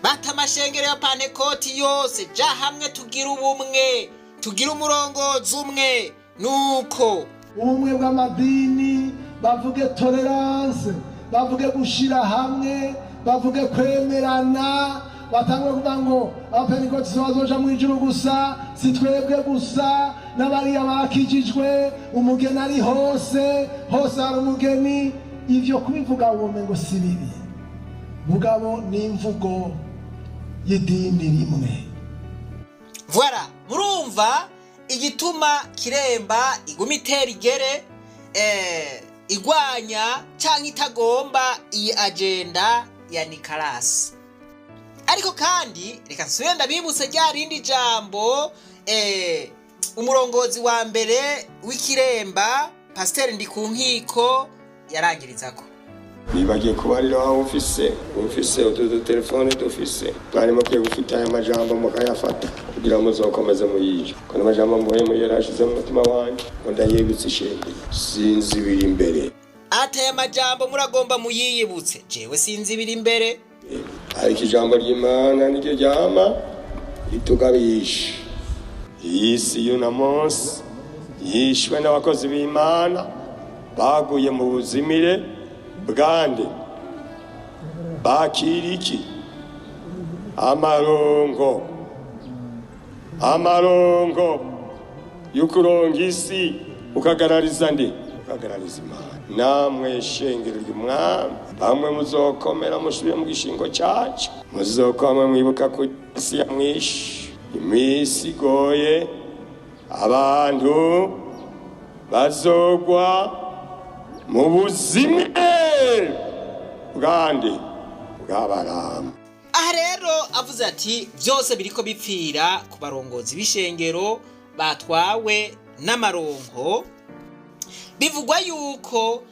Bata amashengero ya Pantekoti yose, ja hamwe tugire ubumwe, tugire umurongozi umwe, nuko ubumwe bw'amadini, bavuge tolérance, bavuge gushira hamwe, bavuge kwemerana. Batangure kuvuga ngo abapentekoti bazoja mu ijuru gusa, si twebwe gusa, n'abariya bakijijwe, umugeni ari hose hose, hari umugeni. Ivyo kubivuga wome ngo si bibi, mugabo ni imvugo y'idini rimwe. Voilà, murumva igituma Kiremba iguma itera igere igwanya canke itagomba iyi agenda ya Nikarasi. Ariko kandi reka nsubire ndabibutse rya rindi jambo umurongozi wa mbere w'Ikiremba, Pasiteri Ndikunkiko, yarangirizako. Nibagiye kubarira waba ufise utu dutelefone dufise, mwari mukwiye gufita aya majambo mukayafata kugira muzokomeze muyije, ko n'amajambo mvuye muri yarashize mu mutima wanje ngo ndayibutse ishengero. Sinzi ibiri imbere. Ati aya majambo muragomba muyiyibutse, jewe sinzi ibiri imbere. Ariko ijambo ry'Imana niryo ryama ritugabisha. Iyi si y'uno munsi yishwe n'abakozi b'Imana baguye mu buzimire bwande, bakira iki? Amarongo, amarongo y'ukuronga isi, ukagarariza nde? Ukagarariza Imana. Namwe shengero ry'Umwami, bamwe muzokomera musubire mu gishingo cyacu, muzokwamwe mwibuka ku isi ya mwishi iminsi igoye, abantu bazogwa mu buzimire bwande? Bw'Abaramu. Aha rero avuze ati byose biriko bipfira ku barongozi b'ishengero batwawe n'amaronko. Bivugwa yuko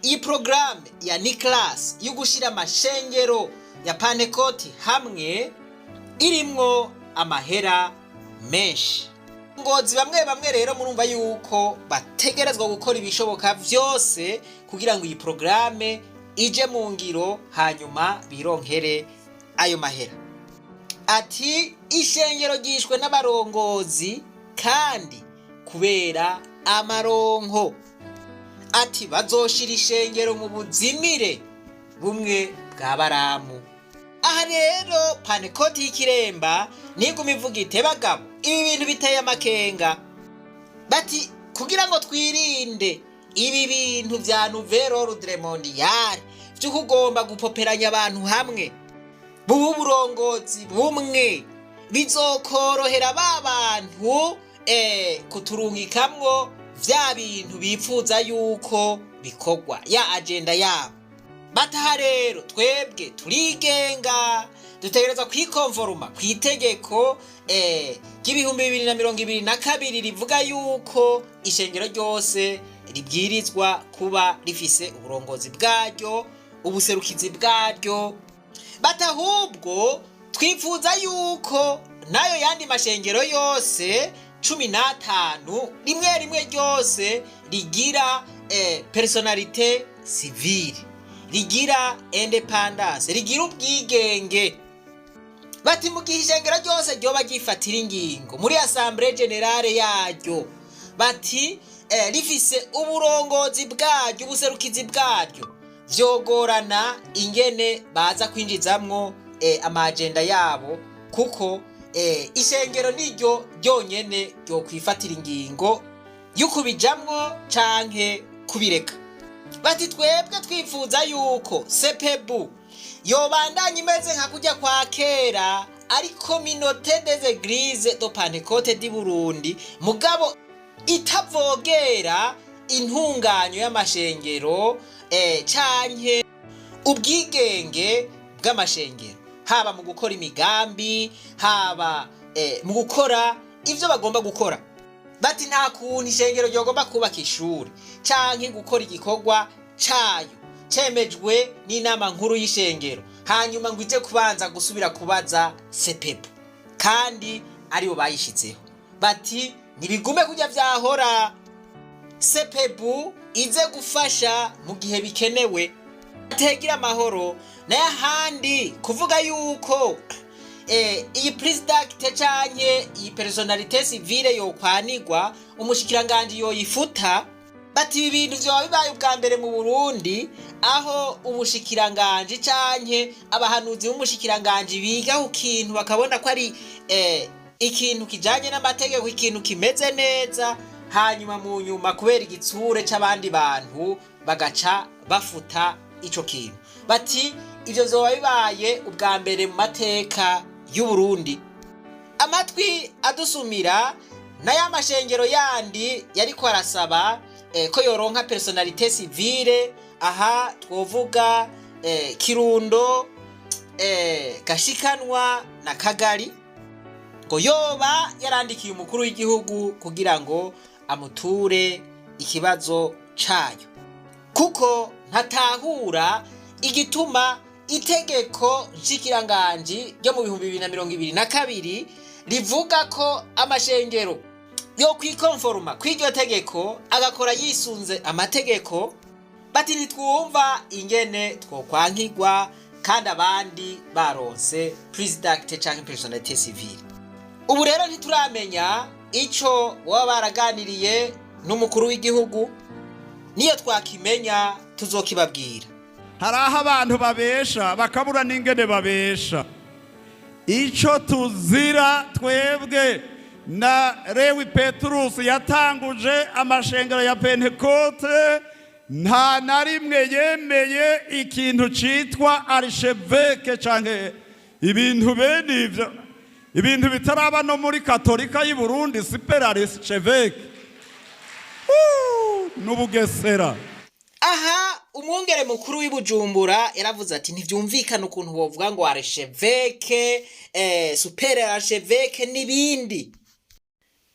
iyi porogaramu ya Nicolas yo gushyira amashengero ya Pantekoti hamwe irimwo amahera menshi. Ngozi bamwe bamwe rero murumva yuko bategerezwa gukora ibishoboka byose kugira ngo iyi porogaramu ije mu ngiro, hanyuma bironkere ayo mahera. Ati ishengero ryishwe n'abarongozi kandi kubera amaronko. Ati bazoshira ishengero mu buzimire bumwe bwa Baramu. Aha rero Pantekoti y'Ikiremba niguma ivuga ite: bagabo, ibi bintu biteye amakenga. Bati kugira ngo twirinde ibi bintu vya nouvelle ordre mondiale vyo kugomba gupoperanya abantu hamwe bubu uburongozi bumwe, bizokorohera ba bantu kuturungikamwo vya bintu bipfuza yuko bikorwa, ya agenda yabo. Bataha rero twebwe turigenga, dutegereza kwikonforoma ku itegeko ry'ibihumbi 2022 rivuga yuko ishengero ryose ribwirizwa kuba rifise uburongozi bwaryo, ubuserukizi bwaryo. Batahubwo twifuza yuko nayo yandi mashengero yose 15 rimwe rimwe ryose rigira personnalité civile, rigira indépendance, rigira ubwigenge. Bati mu gihe ishengero ryose ryoba ryifatira ingingo muri assemblée générale yaryo, bati rifise uburongozi bwaryo, ubuserukizi bwaryo, vyogorana ingene baza kwinjizamwo amagenda yabo, kuko ishengero niryo ryonyene ryokwifatira ingingo y'ukubijamwo canke kubireka. Bati twebwe twifuza yuko CEPEBU yobandanya imeze nka kujya kwa kera, ari Communauté des Églises de Pentecôte du Burundi, mugabo itavogera intunganyo y'amashengero canke ubwigenge bw'amashengero, haba mu gukora imigambi, haba mu gukora ivyo bagomba gukora. Bati nta kuntu ishengero ryogomba kubaka ishuri canke gukora igikorwa cayo cemejwe n'inama nkuru y'ishengero, hanyuma ngo ije kubanza gusubira kubaza CEPEBU kandi aribo bayishizeho. Bati ntibigume kujya vyahora, CEPEBU ize gufasha mu gihe bikenewe, ategira amahoro. Nayo ahandi kuvuga yuko iyi prise d'acte canke iyi personnalité civile yokwanigwa, umushikiranganji yoyifuta, bati ibi bintu vyoba bibaye ubwa mbere mu Burundi, aho umushikiranganji canke abahanuzi b'umushikiranganji biga ku kintu bakabona ko ari ikintu kijanye n'amategeko, ikintu kimeze neza, hanyuma mu nyuma kubera igitsure c'abandi bantu bagaca bafuta ico kintu. Bati ivyo vyoba bibaye ubwa mbere mu mateka y'u Burundi. Amatwi adusumira n'aya mashengero yandi yariko arasaba ko yoronka personnalité civile, aha twovuga Kirundo. Gashikanwa na Kagari ngo yoba yarandikiye umukuru w'igihugu kugira ngo amuture ikibazo cayo, kuko ntatahura igituma itegeko nshikiranganji ryo mu 2022 rivuga ko amashengero yo kwikonforoma kw'iryo tegeko agakora yisunze amategeko. Bati ntitwumva ingene twokwankigwa kandi abandi baronse prise d'acte canke personnalité civile. Ubu rero ntituramenya ico baba baraganiriye n'umukuru w'igihugu. Niyo twakimenya tuzokibabwira. Hari aho abantu babesha bakabura n'ingene babesha. Icyo tuzira twebwe na Lewi Peturusi yatanguje amashengero ya Pentekote, nta na rimwe yemeye ikintu cyitwa archevêque cyangwa ibintu bene ibyo, ibintu bitaraba no muri Katolika y'i Burundi, super archevêque n'ubugesera. Aha umwungere mukuru w'i Bujumbura yaravuze ati ntibyumvikana ukuntu wovuga ngo archevêque, super archevêque n'ibindi.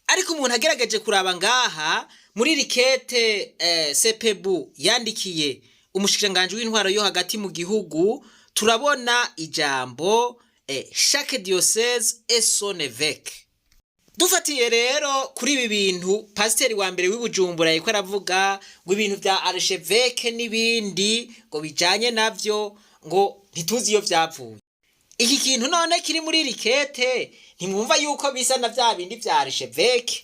Ariko umuntu agerageje kuraba ngaha muri rikete CPBU yandikiye umushikiranganji w'intwaro yo hagati mu gihugu, turabona ijambo chaque diocèse et son évêque. Dufatiye rero kuri ibi bintu pasiteri wa mbere w'i Bujumbura yariko aravuga ngo ibintu vya archevêque n'ibindi ngo bijanye navyo, ngo ntituzi iyo vyavuye. Iki kintu none kiri muri rikete, ntimwumva yuko bisa na vya bindi vya archevêque?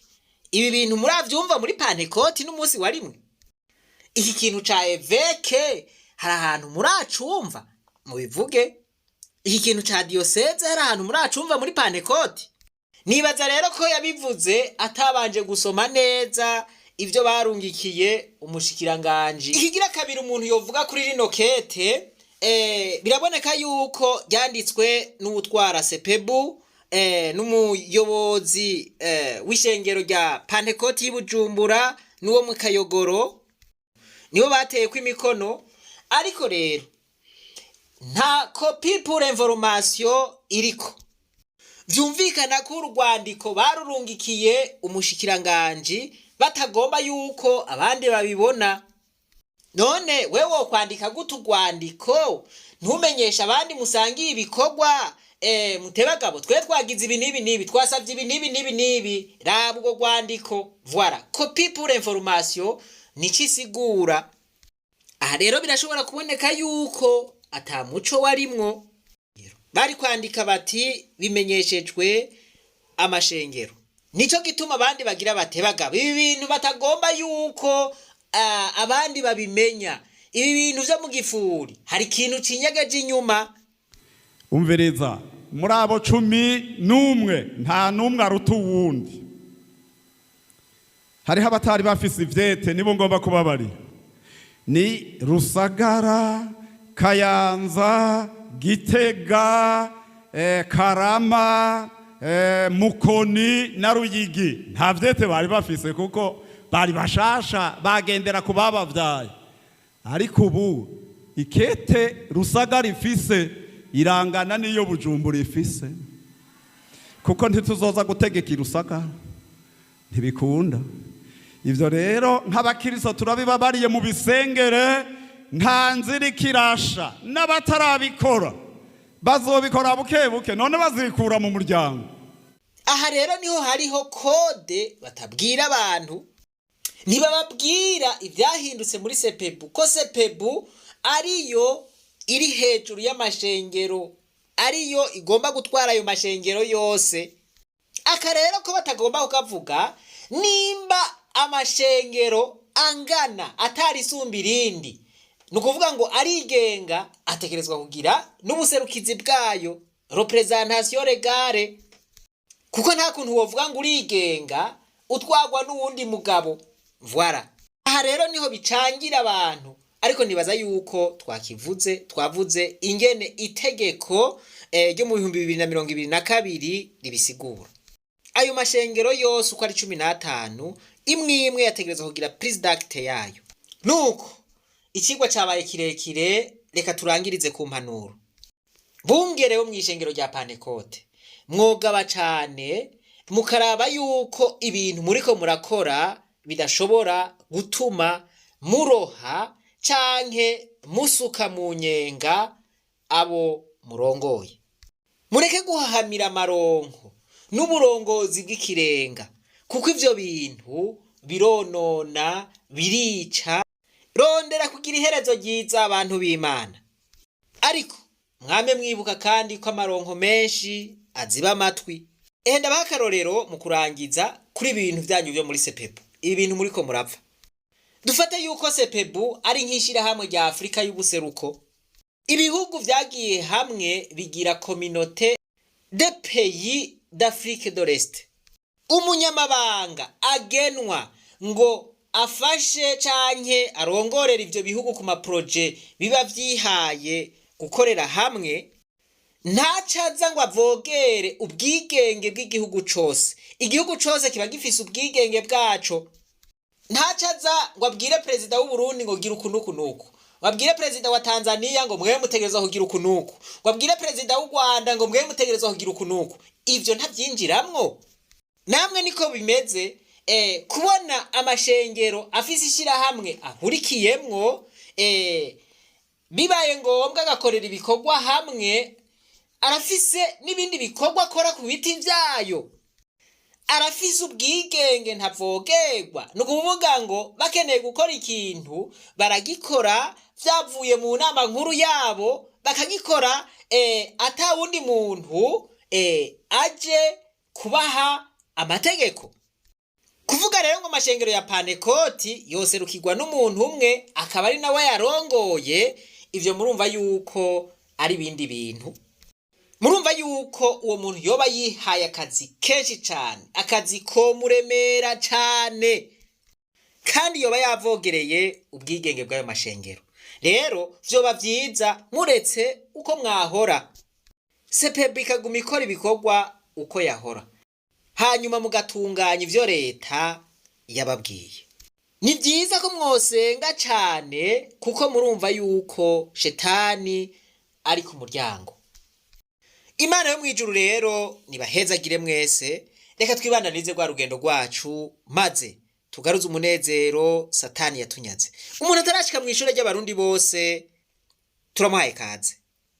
Ibi bintu muravyumva muri Pantekoti n'umunsi wa rimwe? Iki kintu ca évêque hari ahantu muracumva? Mubivuge. Iki kintu ca diocèse hari ahantu muracumva muri Pantekoti? Nibaza rero ko yabivuze atabanje gusoma neza ibyo barungikiye umushikiranganji. Ikigira kabiri umuntu yovuga kuri rino kete, biraboneka yuko ryanditswe n'uwutwara CPBU, n'umuyobozi w'ishengero rya Pantekoti y'Ibujumbura n'uwo mu Kayogoro, nibo bateyeko imikono. Ariko rero nta copie pour information iriko. Vyumvikana ko urwandiko barurungikiye umushikiranganji batagomba yuko abandi babibona. None wewe wokwandika gute urwandiko ntumenyeshe abandi musangiye ibikorwa? Mutebagabo, twe twagize ibi n'ibi n'ibi, twasavye ibi n'ibi n'ibi n'ibi, raba urwo rwandiko. Voilà, copie pour information nico isigura. Aha rero birashobora kuboneka yuko ata muco warimwo. Bari kwandika bati bimenyeshejwe amashengero. Nico gituma abandi bagira bate bagabo, ibi bintu batagomba yuko abandi babimenya, ibi bintu vyo mu gifuri, hari ikintu cinyegeje inyuma. Umviriza, muri abo 11 nta n'umwe aruta uwundi. Hariho abatari bafise ivyete, nibo ngomba kubabarira, ni Rusagara, Kayanza, Gitega, Karama, Mukoni na Ruyigi. Nta vyete bari bafise kuko bari bashasha, bagendera ku babavyaye. Ariko ubu ikete Rusagara ifise irangana n'iyo Bujumbura ifise, kuko ntituzoza gutegeka Irusagara, ntibikunda. Ivyo rero nk'abakristo turabibabariye mu bisengere. Nta nzira ikirasha, n'abatarabikora bazobikora buke buke. None bazikura mu muryango. Aha rero niho hariho code batabwira abantu. Ntibababwira ibyahindutse muri CPBU, ko CPBU ariyo iri hejuru y'amashengero, ariyo igomba gutwara ayo mashengero yose. Aka rero ko batagomba kukavuga, nimba amashengero angana atarisumba irindi, ni ukuvuga ngo arigenga, ategerezwa kugira n'ubuserukizi bwayo, représentation légale, kuko nta kuntu wovuga ngo urigenga utwagwa n'uwundi mugabo. Voilà, aha rero niho bicangira abantu. Ariko nibaza yuko twakivuze, twavuze ingene itegeko ryo mu 2022 ribisigura. Ayo mashengero yose uko ari 15, imwe imwe yategerezwa kugira prise d'acte yayo. Nuko ikigwa cabaye kirekire, reka turangirize ku mpanuro. Bungere bo mw'ishengero rya Pantekote, mwogaba cane mukaraba yuko ibintu muriko murakora bidashobora gutuma muroha canke musuka mu nyenga abo murongoye. Mureke guhahamira amaronko n'uburongozi bw'ikirenga, kuko ivyo bintu bironona, birica. Rondera kugira iherezo ryiza, abantu b'Imana. Ariko mwame mwibuka kandi ko amaronko menshi aziba amatwi. Ehe, ndabaha akarorero mu kurangiza kuri ibi bintu vyanyu vyo muri CEPEBU. Ibi bintu muriko murapfa, dufate yuko CEPEBU ari nk'ishirahamwe rya Afurika y'ubuseruko. Ibihugu vyagiye hamwe bigira Communauté de pays d'Afrique de l'Est. Umunyamabanga agenwa ngo afashe canke arongorera ivyo bihugu ku maprojets biba vyihaye gukorera hamwe, ntacaza ngo avogere ubwigenge bw'igihugu cose. Igihugu cose kiba gifise ubwigenge bwaco. Ntacaza ngo abwire perezida w'Uburundi ngo gira uku nuku nuku, ngo abwire perezida wa Tanzania ngo mwe mutegerezwa kugira uku nuku, ngo abwire perezida w'u Rwanda ngo mwe mutegerezwa kugira uku nuku. Ivyo ntavyinjiramwo. Namwe niko bimeze. Kubona amashengero afise ishirahamwe ahurikiyemwo, bibaye ngombwa agakorera ibikorwa hamwe, arafise n'ibindi bikorwa akora ku biti vyayo, arafise ubwigenge, ntavogerwa. Ni ukuvuga ngo bakeneye gukora ikintu baragikora vyavuye mu nama nkuru yabo, bakagikora ata wundi muntu aje kubaha amategeko. Kuvuga rero ngo amashengero ya Pantekoti yoserukirwa n'umuntu umwe, akaba ari nawe yarongoye ivyo, murumva yuko ari ibindi bintu. Murumva yuko uwo muntu yoba yihaye akazi kenshi cane, akazi ko muremera cane, kandi yoba yavogereye ubwigenge bw'ayo mashengero. Rero vyoba vyiza muretse uko mwahora, CEPEBU ikaguma ikora ibikorwa uko yahora, hanyuma mugatunganya ivyo leta yababwiye. Ni byiza ko mwosenga cane, kuko murumva yuko shetani ari ku muryango. Imana yo mw'ijuru rero nibahezagire mwese. Reka twibananize rwa rugendo rwacu, maze tugaruze umunezero satani yatunyaze. Umuntu atarashika mw'ishure ry'Abarundi bose, turamuhaye kaze.